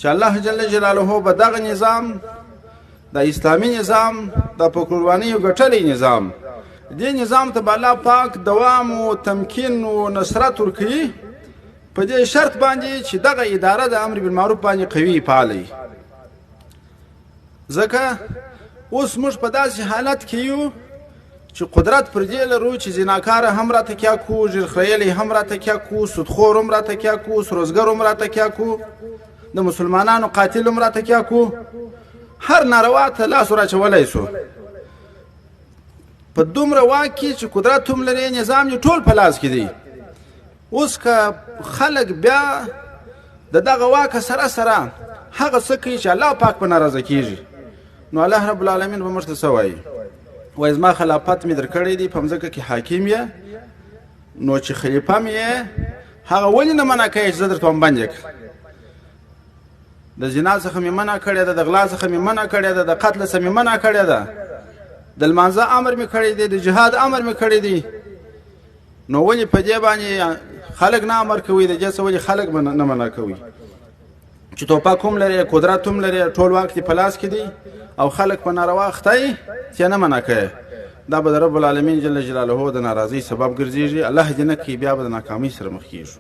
چې الله جل جلاله به دغه نظام، د اسلامي نظام، د په قربانیو ګټلی نظام، دې نظام ته به الله پاک دوام او تمکین او نصرت ورکوي، په دې شرط باندې چې دغه اداره د امر بالمعروف باندې قوي پالي. ځکه اوس موږ په داسې حالت کې یو چې قدرت پر دې لرو چې زناکار هم را تکیا کو، ږیر خریلی هم را تکیا کو، سودخور هم را تکیا کو، سروزګر هم را تکیا کو، د مسلمانانو قاتل هم را تکیا کو، هر ناروا ته لاس ور اچولی سو. په دومره واک کې چې قدرت هم لري، نظام یې ټول په لاس کې دی. اوس که خلک بیا د دغه واک سره سره هغه څه کوي چې الله پاک په ناراضه کیږي، نو الله رب العالمین به موږ ته څه وایي؟ وایي زما خلافت مې درکړی دی، په مځکه کې حاکم یې، نو چې خلیفه مې یې، هغه ولې نه منع کوې چې زه درته بند یې کړم؟ د زنا څخه مې منع کړې ده، د غلا څخه مې منع کړې ده، د قتل څخه مې منع کړې ده، د لمانځه امر مې کړی دی، د جهاد امر مې کړی دی، نو ولې په دې باندې خلک نه امر کوي؟ د دې څه ولې خلک نه منع کوي چې توپک هم لري، قدرت هم لري، ټول واک دې په لاس کې دی او خلک په ناروا اخته یې، چې نه منع کوي؟ دا به د رب العالمین جل جلاله د ناراضۍ سبب ګرځېږي. الله دې نه کوي، بیا به د ناکامۍ سره مخ کېږو.